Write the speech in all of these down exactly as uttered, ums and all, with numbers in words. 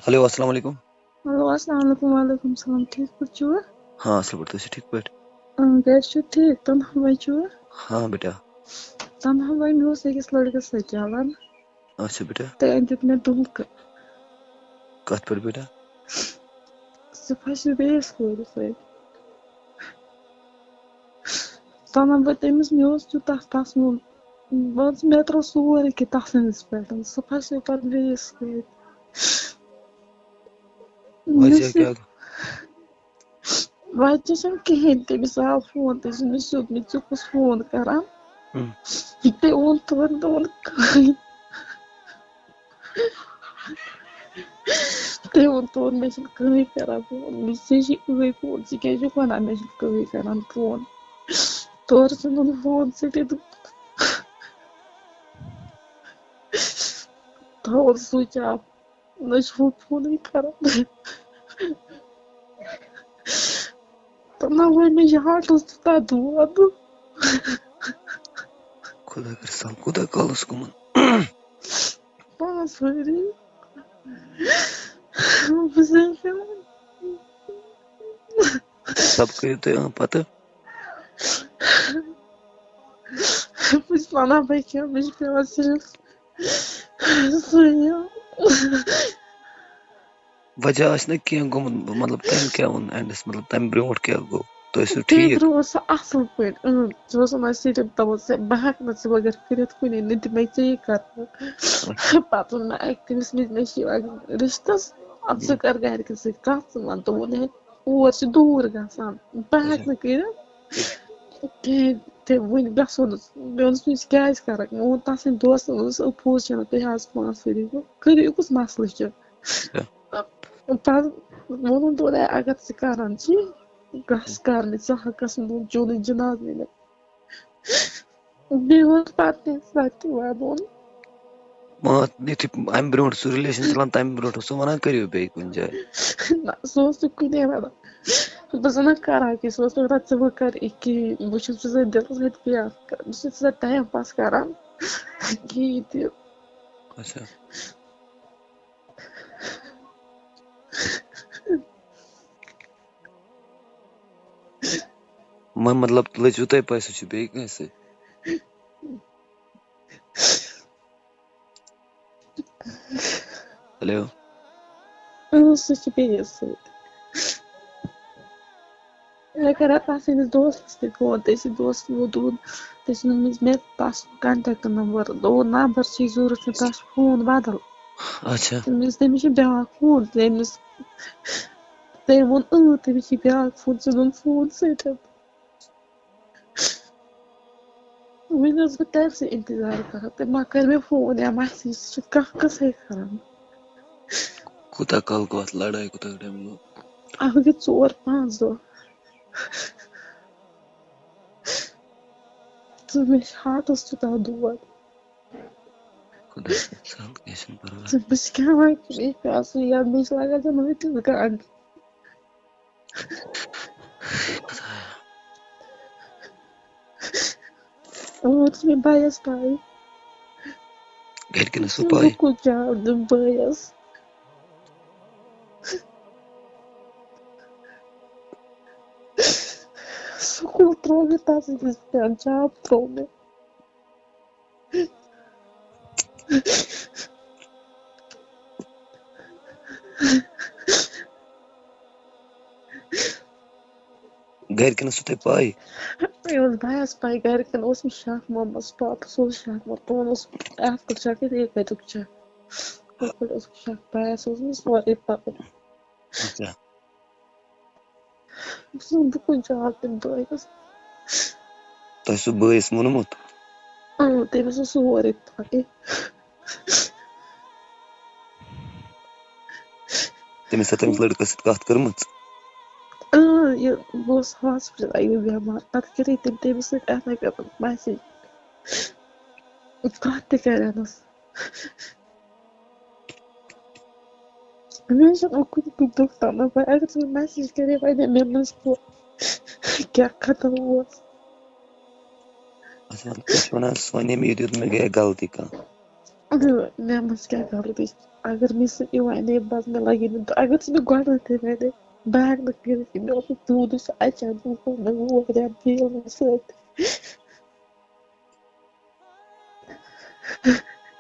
Hello, السلام علیکم۔ Hello, السلام علیکم۔ وعلیکم السلام۔ ٹھیٖک پٲٹھۍ چھِوا؟ ہاں، اَصٕل پٲٹھۍ، تُہۍ چھِو ٹھیٖک پٲٹھۍ؟ اۭں، گرِ چھِو ٹھیٖک؟ تنہا بھائی چھِوا؟ ہاں بیٹا۔ تنہا بھائی، مےٚ اوس أکِس لٔڑکَس سۭتۍ چَلان۔ اچھا بیٹا۔ تٔمۍ دیُت مےٚ دھوکہٕ۔ کَتھ پٮ۪ٹھ بیٹا؟ سُہ پھَسیو بیٚیِس کورِ سۭتۍ۔ تنہا بھائی، تٔمِس، مےٚ اوس تیوٗتاہ تَس منٛز، مان ژٕ، مےٚ ترٛوو سورُے کینٛہہ تَس سٕنٛدِس پٮ۪ٹھ۔ سُہ پھَسیو پَتہٕ بیٚیِس سۭتۍ۔ وجہ مےٚ سۭتۍ کیٛاہ؟ وجہ چھُنہٕ کِہیٖنۍ، تٔمِس آو فون، تٔمۍ سُنٛد مےٚ سیوٚد، مےٚ ژےٚ کُس فون کران؟ ہُم۔ تٔمۍ ووٚن تورٕ، دوٚپُن، کٕہٕنۍ۔ تٔمۍ ووٚن تورٕ، مےٚ چھِنہٕ کٕہٕنۍ کران فون، مےٚ ژےٚ چھِ یِہوٚے فون، ژٕ کیٛازِ چھُکھ وَنان مےٚ چھِنہٕ کٕہٕنۍ کران فون؟ تورٕ ژھُنُن فون ژٔٹِتھ، تھوٚوُن سُچ آف۔ نہ چھُ ہُہ فونٕے کران۔ تہٕ نہ وۄنۍ مےٚ چھُ ہاٹَس تیوٗتاہ دود۔ خۄدا کٔرِنۍ سَہَل، کوٗتاہ کال اوس گوٚمُت؟ پانٛژھ ؤری۔ بہٕ چھَس ہٮ۪وان۔ سب کٔرِو تُہۍ، اۭں، پَتہٕ۔ بہٕ چھَس وَنان، بہٕ کیٛاہ، مےٚ چھُ پٮ۪وان صرف سُے یہِ۔ وجہ آسہِ نہ کینٛہہ گوٚمُت، مطلب، تٔمۍ کیٛاہ ووٚن اینڈَس، مطلب، تَمہِ برونٛٹھ کیٛاہ گوٚو؟ تُہۍ ٲسِو تٔمۍ ٹھیٖک؟ برونٛہہ اوس سُہ اَصٕل پٲٹھۍ، اۭں، سُہ اوس وَنان صرف، دَپان، ژےٚ، بہٕ ہٮ۪کہٕ نہٕ ژٕ بغٲر کٔرِتھ کُنے، نہ دِمَے ژےٚ یہِ کرنہٕ۔ پَتہٕ ووٚن مےٚ اَکہِ، تٔمِس، مےٚ، مےٚ چھِ یِوان رِشتَس، اَدٕ ژٕ کر گرِکٮ۪ن سۭتۍ کَتھ، ژٕ وَن، دوٚپُن، ہے، اور چھِ دوٗر گژھان، بہٕ ہٮ۪کہٕ نہٕ کٔرِتھ کِہیٖنۍ۔ تہِ وٕنہِ گژھو نہٕ۔ مےٚ ووٚنُس، مےٚ کیٛازِ کَرَکھ؟ مےٚ ووٚن تَس سٕنٛدِ دوستَن، ووٚنُس، "أپوز چھَنہٕ تُہۍ آز پانٛژھ ؤری گوٚو، کٔرِو یہِ کُس مسلہٕ چھُ؟" اچھا۔ پَتہٕ ووٚنُن تورٕ، "اگر ژٕ کَران چھِ، گژھ کَرنہِ، ژٕ ہا گژھ نہٕ چونُے جِناز نِنہِ۔" بیٚیہِ ووٚن پَتہٕ تٔمۍ ساتہٕ تہِ وَنُن۔ مان، یُتھُے اَمہِ برونٛٹھ سُہ رِلیشَن چَلان، تَمہِ برونٛٹھ اوس سُہ وَنان، "کٔرِو بیٚیہِ کُنہِ جایہِ۔" نہ، سُہ اوس نہٕ کُنے وَنان۔ بہٕ ٲسٕس وَنان، "کَران کیٛاہ؟" سُہ اوس نہٕ وَنان، "ژٕ مہٕ کَر یہِ کِہیٖنۍ، بہٕ چھُس ژےٚ سۭتۍ دِلَس سۭتۍ پیار کَران، بہٕ چھُس ژےٚ ٹایم پاس کَران کِہیٖنۍ تہِ۔" اچھا۔ وۄنۍ مطلب، لٔجوٕ تۄہہِ پَے سُہ چھُ بیٚیہِ کٲنٛسہِ سۭتۍ؟ ہیلو۔ اۭں، سُہ چھُ بیٚیِس سۭتۍ۔ مےٚ کَران تَس سٕنٛدِس دوستَس تہِ فون، تٔمۍ سٕنٛدِ دوستَن ووٚن، دوٚپُن، تٔمۍ سٕنٛدِ، مےٚ تَس سُنٛد کانٹیکٹ نمبر، دوٚپُن، نمبر چھُے ضوٚرَتھ، مےٚ تَس چھُ فون بدل۔ اچھا۔ تٔمِس، تٔمِس چھُ بیٛاکھ فون، تٔمِس، تٔمۍ ووٚن، اۭں، تٔمِس چھُ بیٛاکھ فون، ژٕ دوٚپُن فون سۭتۍ۔ وۄنۍ ٲسٕس بہٕ تٔمۍ سٕے اِنتظار کران، تٔمۍ ما کرِ مےٚ فون یا میسیج، سُہ چھُ کانٛہہ قٕصے کران۔ کوٗتاہ کال گوٚو اَتھ لڑٲے، کوٗتاہ ٹایم گوٚو؟ اَتھ گٔے ژور پانٛژھ دۄہ۔ تہٕ مےٚ چھُ ہاٹَس تیوٗتاہ دود۔ خۄداے سُنٛد سہل، کینٛہہ چھُنہٕ پرواے۔ تہٕ بہٕ چھَس کھٮ۪وان کِنہٕ یہِ پیٚو آسُن یَلہٕ، مےٚ چھِ لگان زَن ؤتِتھ گنٛڈ۔ خۄدایا۔ اوٗرۍ چھِ مےٚ بَیَس پَے۔ گَرِکٮ۪ن ٲس نہٕ پَے؟ بہٕ کوٚت جواب دِمہٕ بَیَس؟ سکوٗل ترٛوو مےٚ تَتھ سۭتۍ، جاب ترٛوو مےٚ۔ گرِکٮ۪ن ٲسوٕ تۄہہِ پَے؟ مےٚ اوس بَیَس پَے، گرِکٮ۪ن اوس مےٚ شک محمد، پاپَس اوس شک محمد، تِمَن اوس اَتھ پٮ۪ٹھ شک، یہِ کَتیُک چھُ؟ یِتھ پٲٹھۍ اوس مےٚ شک، بَیَس اوس مےٚ سورُے پَتہ۔ اچھا۔ بہٕ چھَس نہٕ بہٕ کُنہِ جاب تہِ بٲیِس۔ تۄہہِ سُہ بٲیِس ووٚنمُت؟ اۭں، تٔمِس اوس سورُے پَتہ۔ تٔمِس چھا تٔمِس لٔڑکَس سۭتۍ کَتھ کٔرمٕژ؟ اۭں، یہِ، بہٕ اوسُس ہاسپِٹل، یہِ بیمار، پَتہٕ کَرے تٔمۍ تٔمِس سۭتۍ اَتھَے کٔرمٕژ میسیج۔ کَتھ تہِ کَرٮ۪نَس۔ مےٚ چھُنہٕ وۄنۍ کُنہِ کُنہِ دۄہ تام نہ پَے، اگر ژٕ مےٚ میسیج کَرے، وَنے مےٚ منٛز کیٛاہ، کیٛاہ ختم اوس۔ اچھا، مطلب، تُہۍ چھِو وَنان، سونی ییٚمہِ یہِ دیُت، مےٚ گٔے غلطی کانٛہہ؟ اۭں، مےٚ منٛز کیٛاہ غلطی چھِ؟ اگر مےٚ سۭتۍ یہِ وَنے، بَس مےٚ لَگہِ نہٕ، اگر ژٕ مےٚ گۄڈٕنٮ۪تھٕے وَنے، بہٕ ہٮ۪کہٕ نہٕ کٔرِتھ یہِ، مےٚ اوس نہٕ تیوٗت، یہِ چھُ اچانک گوٚو مےٚ واریاہ فیٖل مےٚ سۭتۍ۔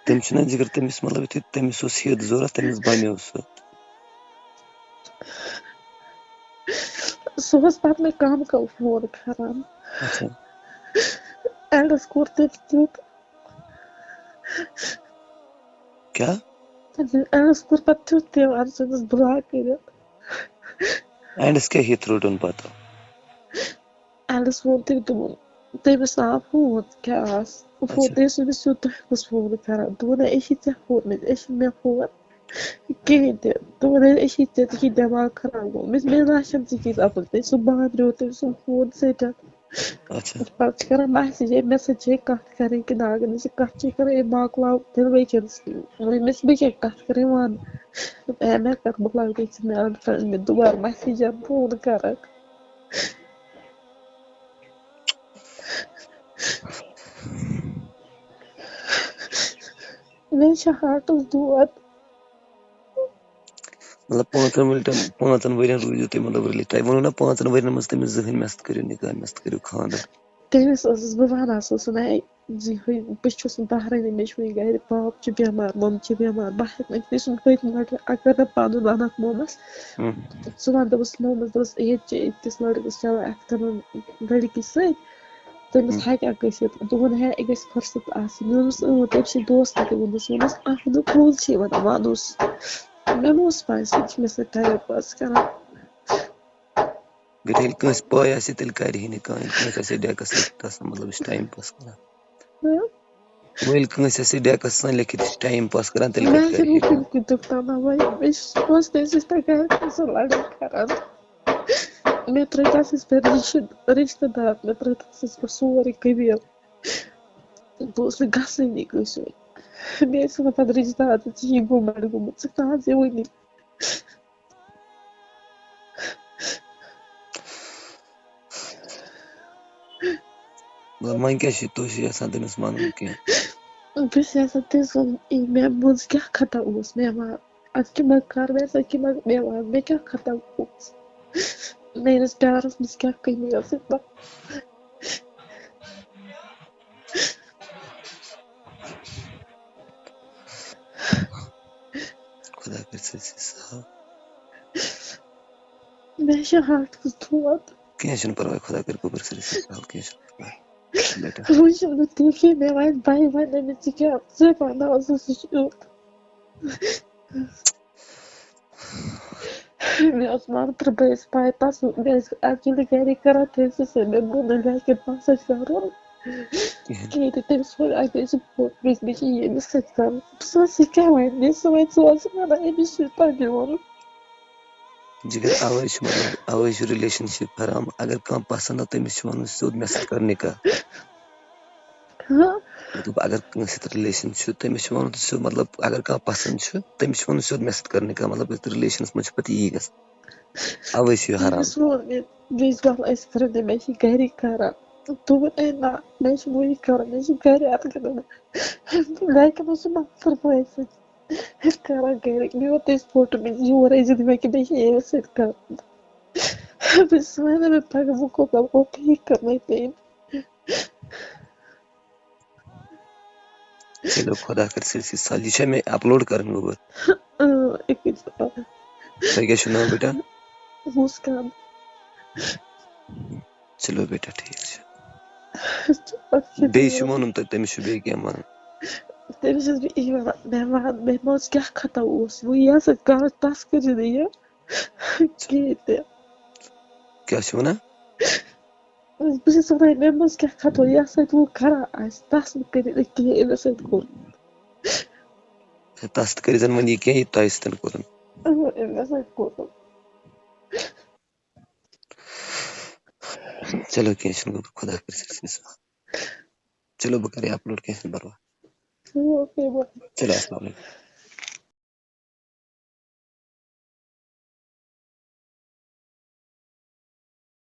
تٔمۍ چھُنہ جِگر، تٔمِس مطلب یُتھُے تٔمِس اوس ہِت ضوٚرَتھ، تٔمِس بَنیو سُہ۔ سُہ اوس پَتہٕ مےٚ کَم کَم فون کَران۔ اچھا۔ اٮ۪نڈَس کوٚر تٔمۍ تیُتھ۔ کیٛاہ؟ اٮ۪نڈَس کوٚر پَتہٕ تیُتھ تٔمۍ اَتھ سۭتۍ بلاک کٔرِتھ۔ اٮ۪نڈَس کیٛاہ ہِتھ روٚٹُن پَتہٕ؟ اٮ۪نڈَس ووٚن تٔمۍ، دوٚپُن، تٔمِس آو فون، کیٛاہ آس؟ فون اچھا۔ تٔمۍ سُنٛد سیوٚد تۄہہِ کُس فون کَران؟ دوٚپُن، ہے، أسۍ چھِ ژےٚ فون، أسۍ چھِ مےٚ فون کِہیٖنۍ تہِ۔ دوٚپُن، ہے، أسۍ چھِ ژےٚ، ژےٚ چھِ دٮ۪ماغ خراب گوٚمُت۔ مےٚ، مےٚ نہ چھَنہٕ ژےٚ کِژھ اَپُز۔ تٔمۍ سُہ بانٛدریو تٔمۍ سُنٛد فون سۭتۍ۔ اچھا۔ پَتہٕ چھِ کَران میسیج، ہے، مےٚ سۭتۍ چھے کَتھ کَرٕنۍ کِنہٕ نہ؟ اگر نہٕ ژٕ کَتھ چھے کَران، ہے، مۄکلاو تیٚلہِ وٕنکیٚنَس۔ وۄنۍ مےٚ چھِ، بہٕ کیٛاہ کَتھ کَرٕنۍ وَن؟ ہے، مےٚ کَتھ مۄکلاو، ژٕ مےٚ اَنفرٛٮ۪نٛڈ، مےٚ دُبارٕ میسیج یا فون کَرَکھ۔ مےٚ چھِ ہارٹَس دود۔ مطلب، پانٛژَن مِنٹَن، پانٛژَن ؤرِین روٗزِو تُہۍ، مطلب، رِلیٖز۔ تۄہہِ ووٚنوُ نہ، پانٛژَن ؤرِین منٛز تٔمِس زٕہٕنۍ، مےٚ سۭتۍ کٔرِو نِکاح، مےٚ سۭتۍ کٔرِو خانٛدَر۔ تٔمِس ٲسٕس بہٕ وَنان، سُہ اوس وَنان، ہے، زِ ہُہ، بہٕ چھُس نہٕ بہرٲنی، مےٚ چھُ وٕنہِ گَرِ پاپہٕ چھُ بٮ۪مار، مَم چھِ بٮ۪مار، بہٕ ہٮ۪کہٕ نہٕ، مےٚ چھُنہٕ پٔتمہِ لَٹہِ، اگر نہٕ پَنُن وَنَکھ مَمَس، ہُم۔ ژٕ وَن، دوٚپُس، مَمَس، دوٚپُس، ییٚتہِ چھِ أکِس لٔڑکَس چَلان اَتھٕ کَرُن لٔڑکی سۭتۍ، تٔمِس ہُم۔ ہٮ۪کہِ ہا گٔژھِتھ۔ دوٚپُن، ہے، یہِ گژھِ فُرصت آسٕنۍ۔ مےٚ ووٚنُس، اۭں، تٔمۍ چھِ دوستَن تہِ ووٚنمُس، ووٚنمَس، اَہنُو، پوٚز چھِ یہِ وَنان، وَنُس۔ مےٚ نہ اوس پَے، سُہ تہِ چھُ مےٚ سۭتۍ ٹایم پاس کَران۔ گٔے ییٚلہِ کٲنٛسہِ پَے آسہِ، تیٚلہِ کَرِ ہے نہٕ کانٛہہ۔ ییٚلہِ کٲنٛسہِ آسہِ ڈٮ۪کَس لیٚکھِتھ آسان، مطلب، أسۍ چھِ ٹایم پاس کَران۔ ہاں۔ وۄنۍ ییٚلہِ کٲنٛسہِ آسہِ ڈٮ۪کَس آسان لیٚکھِتھ، أسۍ چھِ ٹایم پاس کَران، تیٚلہِ مےٚ کَتہِ چھِ کَرِ ہے؟ وٕنکیٚن کیُتھ تَنہٕ وۄنۍ، مےٚ چھِ سونٛچنَے، أسۍ ٲسۍ تَتہِ گَرِ آسان لَڑٲے کَران۔ مےٚ ترٛٲے تَس أسۍ پٮ۪ٹھ رِشتہٕ، رِشتہٕ دار، مےٚ ترٛٲے تَس أسۍ پٮ۪ٹھ سورُے قبیٖل۔ بہٕ اوس نہٕ گژھٲنی کٲنٛسہِ ہُنٛد۔ مےٚ ٲسۍ وَنان پَتہٕ رِشتہٕ دار تہِ، ژےٚ چھُے گُمَن گوٚمُت، ژٕ کَتھ یِوٲنی۔ مطلب، وۄنۍ کیٛاہ چھِ تُہۍ چھِ یَژھان تٔمِس وَنُن کینٛہہ؟ بہٕ چھَس یَژھان تٔمِس وَنُن، یی مےٚ منٛز کیٛاہ خطا اوس، مےٚ وَن، اَدٕ کیٛاہ مےٚ کَر، مےٚ سۭتۍ کیٛاہ مےٚ، مےٚ وَن، مےٚ کیٛاہ خطا اوس؟ میٛٲنِس پیارَس منٛز کیٛاہ کٔمی ٲس؟ خۄدا کٔرِتھ سٲرسٕے سہل۔ مےٚ چھِ ہارٹَس دود۔ کینٛہہ چھُنہٕ پَرواے، خۄدا کٔرِتھ گوٚبُر سٲرسٕے سہل، کینٛہہ چھُنہٕ پَرواے۔ بیٹا۔ وٕچھ نہٕ تُہۍ کینٛہہ، مےٚ وَنہِ بَے وَنہِ مےٚ ژٕ کیٛاہ، ژٕ پانہٕ اوسُس یہِ چھُ یُتھ۔ مےٚ اوس مَرتٕر بٲیِس پَے، تَس، مےٚ ٲسۍ actually گَرِکۍ کَران تٔمۍ سٕنٛدۍ سۭتۍ، مےٚ گوٚو نہٕ گَرِکٮ۪ن پَسنٛد کَرُن کِہیٖنۍ۔ کِہیٖنۍ تہِ۔ تٔمِس ووٚن اَکہِ دۄہ، ژٕ پوٚک، مےٚ، مےٚ چھِ ییٚمِس سۭتۍ کَرُن۔ بہٕ چھَس وَنان، ژٕ کیٛاہ وَنہِ؟ مےٚ چھِ سُہ وَنہِ، ژٕ وَن ژٕ مےٚ وَنان، أمِس چھُ تۄہہِ میون۔ جِگر، اَوَے چھُ، مطلب، اَوَے چھُ relationship حرام۔ اگر کانٛہہ پَسنٛد آو، تٔمِس چھُ وَنُن سیوٚد، مےٚ سۭتۍ کَر نِکاح۔ ہاں۔ مطلب، اگر کٲنٛسہِ سۭتۍ relation چھُ، تٔمِس چھُ وَنُن سُہ، مطلب، اگر کانٛہہ پَسنٛد چھُ، تٔمِس چھُ وَنُن سیوٚد، مےٚ سۭتۍ کَر نِکاح۔ مطلب، یُتھ relationس منٛز چھُ پَتہٕ یی گژھان۔ اَوَے چھُ یہِ حرام۔ تٔمِس ووٚن مےٚ، مےٚ چھِ دَپان، أسۍ کَرو نہٕ، مےٚ چھِ گَرِکۍ کَران۔ دوٚپُن، اے نہ، مےٚ چھِ وٕنہِ کَرُن، مےٚ چھِ گَرِ اَتھ گَرَن۔ گَرِکٮ۪ن اوس سُہ مَکسَر بٲے سۭتۍ کَران گَرِکۍ۔ مےٚ ووٚن تٔمِس فوٹو، مےٚ یور ٲسۍ زِ مےٚ کہِ مےٚ چھِ ییٚمِس سۭتۍ کَرُن۔ بہٕ چھَس وَنان، مےٚ پَگاہ بہٕ کوٚت لَمہٕ، اوکے، یہِ کٔر مےٚ تٔمۍ۔ چلو، خۄدا کَرِ سٲرسٕے سہل۔ یہِ چھا مےٚ upload کَرٕنۍ گوٚبُر؟ اۭں، أکِس۔ تۄہہِ کیٛاہ چھُو ناو بیٹا؟ مسکان۔ چلو بیٹا، ٹھیٖک چھُ۔ اَدٕ کیٛاہ بیٚیہِ چھُ بیٚیہِ؟ وَنُن تۄہہِ، تٔمِس چھُ بیٚیہِ کینٛہہ وَنُن؟ تٔمِس چھَس بہٕ یی وَنان، مےٚ وَن، مےٚ منٛز کیٛاہ خطا اوس؟ وۄنۍ یَس سۭتۍ کَرو، تَس کٔرِو نہٕ یہِ کِہیٖنۍ تہِ۔ کیٛاہ چھُ وَنان؟ بہٕ چھَس وَنان، مےٚ منٛز کیٛاہ خطا، یَس سۭتۍ وۄنۍ کَران آسہِ، تَس مہٕ کٔرِو نہٕ کِہیٖنۍ، أمِس سۭتۍ کوٚر۔ تَس تہِ کٔرِو زَن وۄنۍ یہِ کینٛہہ، یہِ تۄہہِ سۭتۍ کوٚرُن۔ اۭں، أمۍ مےٚ سۭتۍ کوٚرُن۔ چلو، کینٛہہ چھُنہٕ، گوٚبُر، خۄدا کٔرِتھ سٲرسٕے سہل۔ چلو، بہٕ کَرٕ upload، کینٛہہ چھُنہٕ پَرواے۔ اوکے، باے۔ چلو، السلام علیکُم۔